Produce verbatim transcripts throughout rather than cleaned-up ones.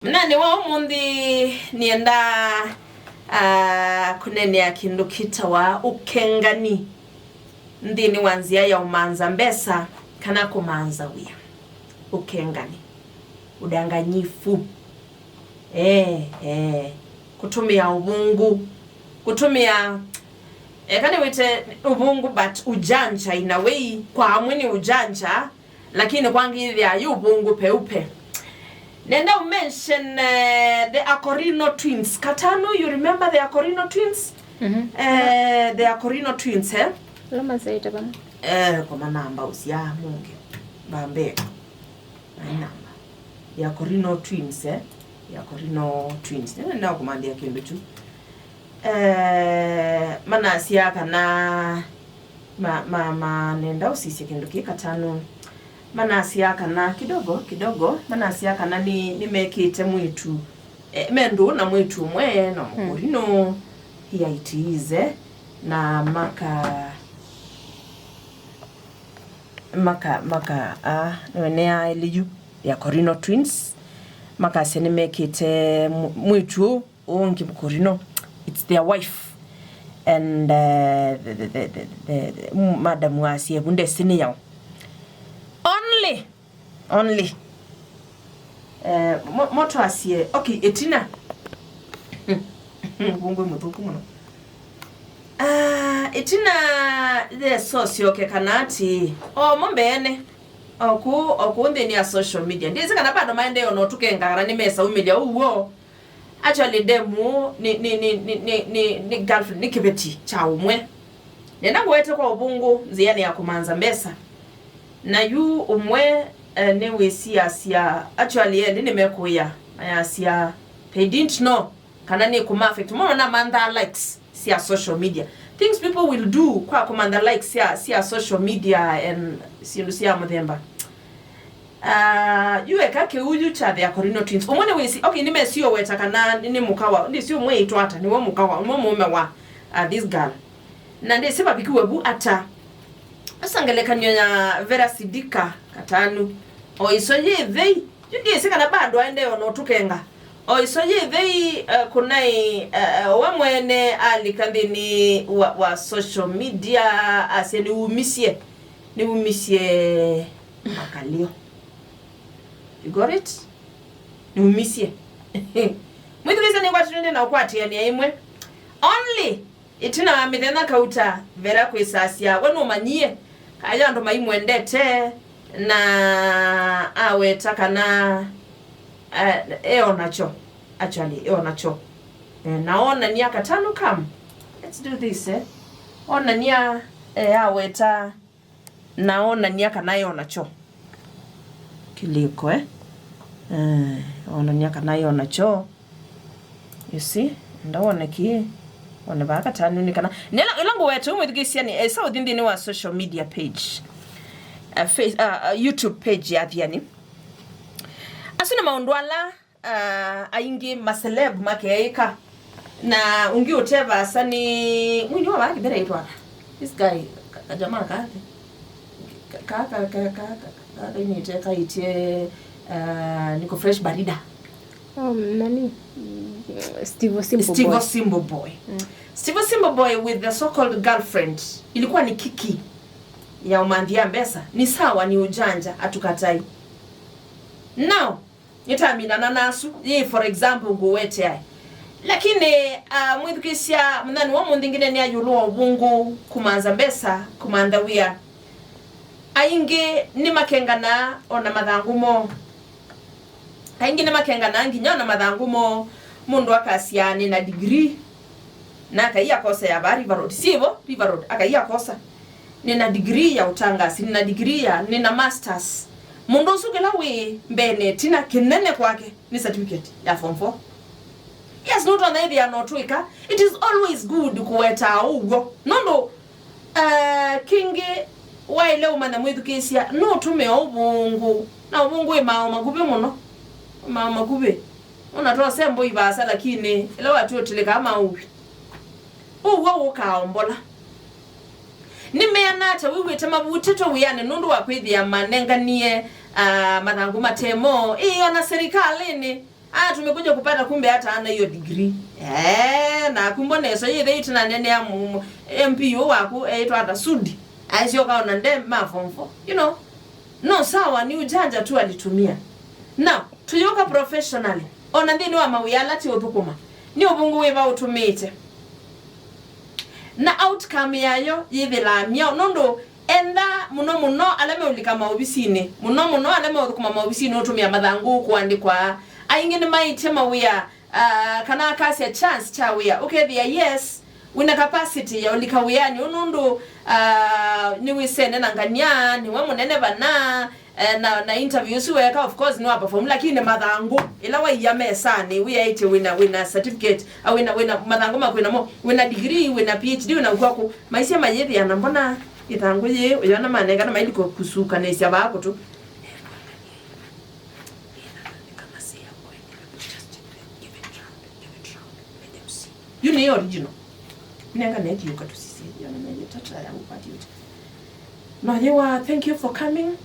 Mũthenyanĩ wa ũmũnthĩ nĩenda, ah, kũneenea kĩndũ kĩtawa ũkengani nthĩnĩ wa nzĩa ya ũmanza mbesa kana kũmanza wĩa. Ũkengani, udanganyifu. Eh, eh. Kũtũmĩa ũvũngũ, kũtũmĩa, eka nĩwĩte ũvũngũ, but ujanja in a way, kwa amwe nĩ ujanja, lakini kwangĩ yĩthĩaa yĩ ũvũngũ peupe. Nenda ũmention, eh, the Akorino twins. Katano, you remember the Akorino twins? Mhm. Eh, the Akorino twins, eh? Ĩla masaĩte vamwe. Eh, kwa manamba ũsya mũngĩ. Vambee. Mainamba. The Akorino twins, eh? The Akorino twins. Nenda kũmanthĩa kĩndũ kyu. Eh, manasya kana ma, ma, ma, nenda ũsisye kĩndũ kĩĩ katano. Manasya kana kidogo kidogo, manasya kana nĩ, nĩmekĩte mwĩtu, eh, me ndũũ na mwĩtu ũmwe na mũkũrinũ, he it is, eh, na maka, maka, maka, ah, nĩwe nĩ aĩlĩ yu, the Akorino twins, makasya nĩmekĩte mw-, mwĩtu ũũ ũngĩ mũkũrinũ, it's their wife, and, uh, the, the, the, the, the, the madam wasya vu ndesĩ nĩ yaũ. Only, only. Eh, mo-, motwasie, okay, ĩtina. Vungwe mũthũku mũno. Ah, ĩtina yesosyoke kana atĩ, o mo mbeene, o kũu, o kũu nthĩnĩ ya social media. Ndĩsĩ kana bado maendee ona ũtũkenga kana nĩmesaumĩlya ũw'o. Actually, demu nĩ, nĩ, nĩ, nĩ, nĩ, nĩ, nĩ girlfriend, nĩ kĩveti kya ũmwe. Nenda ngũete kwa ũvũngũ nzĩanĩ ya kũmanza mbesa. Na yu ũmwe, eh, nĩwĩsiasya, actually, elĩ nĩmekũĩa, mayasya, they didn't know kana nĩ kũma affect. Mũno namanthaa likes sya social media. Things people will do kwa kũmantha likes sya, sya social media and syĩndũ sya mũthemba. Ah, yu eka kĩu yu kya the Akorino twins. Ũmwe nĩwĩsĩ, okay, nĩmesio weta kana nĩ, nĩ mũka wa, ndĩsĩ ũmwe ĩtwa ata, nĩwe mũka wa, nĩwe mũũme wa, ah, this girl. Na ndĩsĩ vavikiwe vu ata. Asa ngelekany'o ya Vera Sidika Katanu. O ĩso yĩ thei, yu ndĩsĩ kana bado aendee ona ũtũkenga. O ĩso yĩ thei, eh, kũnaĩ, eh, eh, we mwene alika nthĩnĩ wa, wa social media, asya nĩwumisye, nĩwumisye makalio. You got it? Nĩwumisye. Mwĩthukĩĩsya nĩkwatĩtwe ndĩ na ũkwatĩanĩa ĩmwe. Only ĩtina wa mĩthenya kauta, Vera kwĩsasya we nũmanyie kayo andũ maimwendete, na aweta kana, eh, e o nakyo. Actually, e o nakyo. Eh, na onania Katanu, come. Let's do this, eh. Onania, eh, aweta na onania kana e o nakyo. Kĩlĩko, eh? Eh, onania kana e o nakyo. You see? Enda wone kĩ, wone vaa Katanu nĩ kana. Nĩla, ĩla ngũweta ũmwĩthukĩĩsya nĩ, eh, esa ũthi nthĩnĩ wa social media page. Uh, face, uh, uh, YouTube page ya Athiani. Asu nĩ maũndũ ala ah, aingĩ maceleb makeĩka. Na ũngĩ ũte vaasa nĩ mwini wa vaa kĩvera ĩtwa ata? This guy, ka-, kajamaa kathi. Ka, ka, ka, ka, ka, ka, kainĩte kaĩtye, ah, niko fresh barida. Um, nani? Mm, Steve Simple Steve Boy. Simple Boy. Mm. Steve Simple Boy with the so-called girlfriend. Ilikuwa ni kiki ya umanthia mbesa. Ni sawa, ni ujanja, hatukatai. Now, nĩtaminana nasu, yĩ, for example, ngũweteae. Lakini, ah, mwĩthukĩĩsya mũthenya wa ũmũnthĩ ngĩneenea ĩũlũ wa ũvũngũ, kũmanza mbesa, kũmantha wĩa. Aingĩ nĩmakenganaa o na mathangũ moo. Aingĩ nĩmakenganaa nginya o na mathangũ moo. Mũndũ akasya, "Nĩ na degree." Na akai akosa ya vaa River Road. Syivo, River Road, akai akosa. Nĩna degree ya ũtangasi, nĩna degree ya, nĩna masters. Mũndũ ũsu kĩla wĩ mbeenĩ ĩtina kĩnene kwake nĩ certificate ya form four. Yes, nũtonya ĩthĩa na ũtw'ĩka. It is always good kũwetaa ũw'o. Nũndũ, eh, kĩngĩ waĩle ũmanya mwĩthukĩĩsya, nũtũmĩa ũvũngũ. Na ũvũngũ wĩ maaũ makuvĩ mũno. Maaũ makuvĩ. Ona twose mbũi vaasa, lakini ĩla watw'ĩũtĩlĩkaa maũw'ĩ. Ũw'o ũkaombola. Nĩmeana ata wĩw'ĩte mavutĩtwe wĩanĩ nũndũ wa kwĩthĩa manenganie, ah, mathangũ mate moo? Ĩĩ, ona serikalĩnĩ. Ah, tumekuja kupata kumbe hata hana hiyo degree. Eh, na kumbe nesa yethe itina nene ya mu- M P U waku eitwa hata Sudi. Aisyoka ona nde ma form four. You know. No, sawa, ni ujanja tu alitumia. Now, tuyoka professionally. Ona nthĩnĩ wa mawĩa ala ti ũthũkũma. Nĩ ũvũngũ wĩva ũtũmĩĩte? Na outcome yayo yĩthĩlaa myaũ? Nũndũ enda mũno mũno ala meũlika maovisinĩ, mũno mũno ala meũthũkũma maovisinĩ ũtũmĩa mathangũ kũandĩkwa. Aingĩ nĩmaĩtye mawĩa, ah, kana akasya chance kya wĩa. Ũkethĩa, yes, wĩna capacity ya ũlika wĩanĩ ũũ nũndũ, ah, nĩwĩsene na ngania, nĩwe mũnene vana, eh, na, na interview ũsu weka, of course, nĩwa perform, lakini mathangũ, ĩla waia mesanĩ, wĩaĩtye wĩna, wĩna certificate, ah, wĩna, wĩna mathangũ maku wĩnamo, wĩna degree, wĩna P H D, wĩna kwaku, maisye mayĩthĩa na mbona ĩthangũ yĩĩ, ũyona manengana mailika kũsukanĩsya vaa kũtũ. Yu nĩ original. Nenga neti yoka tusisi. Yona neti tata ya upati yote. No, you are, thank you for coming.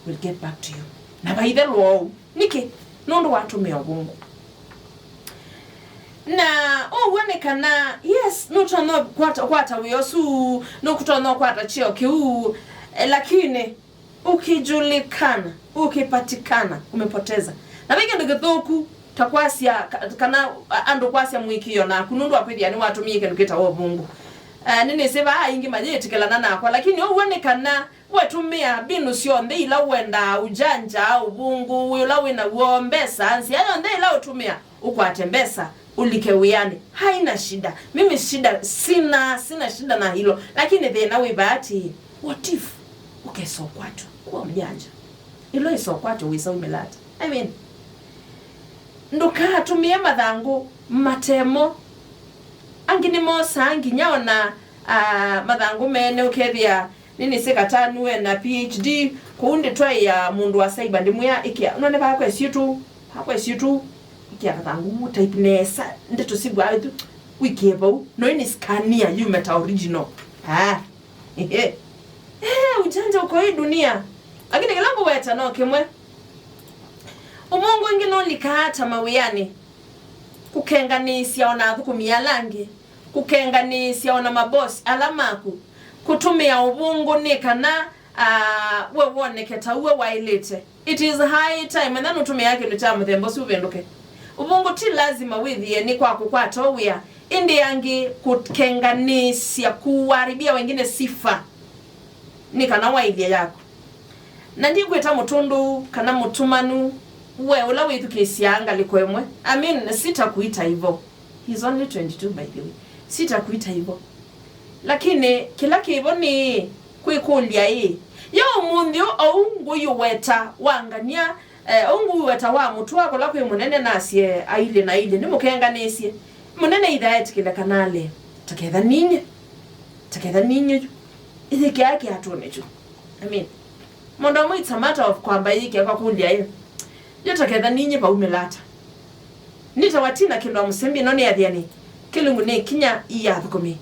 We'll get back to you. Na vaithe lwou. Nĩkĩ? Nũndũ watũmĩa ũvũngũ. Na ũw'o nĩ kana, yes, nũtonya kwata, kwata wĩa ũsu, nũkũtonya kwata cheo kĩu, eh, lakini ukijulikana, ukipatikana, umepoteza. Na ve kĩndũ kĩthũku ta kwasya, ka- kana a- andũ kwasya mũĩkĩĩo naku nũndũ wa kwĩthĩa nĩwatũmĩie kĩndũ kĩtawa ũvũngũ. Eh, nĩnĩsĩ vaa aingĩ mayĩtĩkĩlana nakwa, lakini ũw'o nĩ kana wetũmĩa mbinu syonthe ila ũendaa, ujanja, ũvũngũ, wĩ ũla wĩ naw'o, mbesa, nzĩa yonthe ila ũtũmĩa, ũkwate mbesa, ũlike wĩanĩ. Haina shida. Mimi shida, sina, sina shida na hilo. Lakini thĩna wĩ vaa atĩĩ, what if ũkesa ũkwatwa? Kuwa mjanja. Ĩla ĩsa ũkwatwa wĩsa umĩla ata? I mean, ndũkatũmĩe mathangũ matemo. Angĩ nĩmosaa nginya ona, ah, mathangũ mene ũkethĩa nĩnĩsĩ katanu ena P H D, kũu ndĩtwaĩa mũndũ wa cyber ndĩmwĩa ĩkĩa, none vakwa ĩsyĩtũ, vakwa ĩsyĩtũ, ĩkĩa kathangũ type nesa, ndeto sivwaa tu, wĩkĩe vau, no ĩnĩ scannia yume ta original. Ah, ehe. Eh, ujanja uko hii dunia. Lakini kĩla ngũweta no kĩmwe. Ũvũngũ ĩngĩ nũlikaa ta mawĩanĩ, kũkenganĩĩsya ona athũkũmi ala angĩ, kũkenganĩĩsya ona mabosi ala maku, kũtũmĩa ũvũngũ nĩ kana, ah, we woneke ta ũwe waĩlĩte. It is high time, ethĩwa nũtũmĩaa kĩndũ kya mũthemba ũsu ũvĩndũke. Ũvũngũ ti lazima wĩthĩe nĩ kwa kũkwata wĩa, ĩndĩ angĩ kũkenganĩĩsya, kuharibia wengine sifa nĩ kana waĩlye yaku. Na ndikwĩta mũtũndũ kana mũtũmanu, we ũla wĩthukĩĩsyaa ngalĩko ĩmwe. I mean, sitakuita hivyo. He's only twenty-two, by the way. Sitakuita hivyo. Lakini kĩla kĩvo nĩ kwĩkũlya ĩ, yo ũmũnthĩ ũũ, ou ngũiũweta wa ngania, eh, ou ngũiweta wa mũtũa kũla kwĩ mũnene nasye ailye na ailye nĩmũkenganĩsye. Mũnene itha etĩkĩle kana ale, ta ketha ninyie, ta ketha ninyie yu. Ĩthĩkĩaa kĩatũnĩ kyu. I mean, mũndũ ũmwe, it's a matter of kwamba yĩkĩa kwa kũlya ĩ, yo ta ketha ninyie vaumĩla ata? Nĩtawa Tina Kĩndũ wa Mũsembi, ĩno nĩ Athiani. Kĩlungu nĩ kinya ii ya athũkũmi.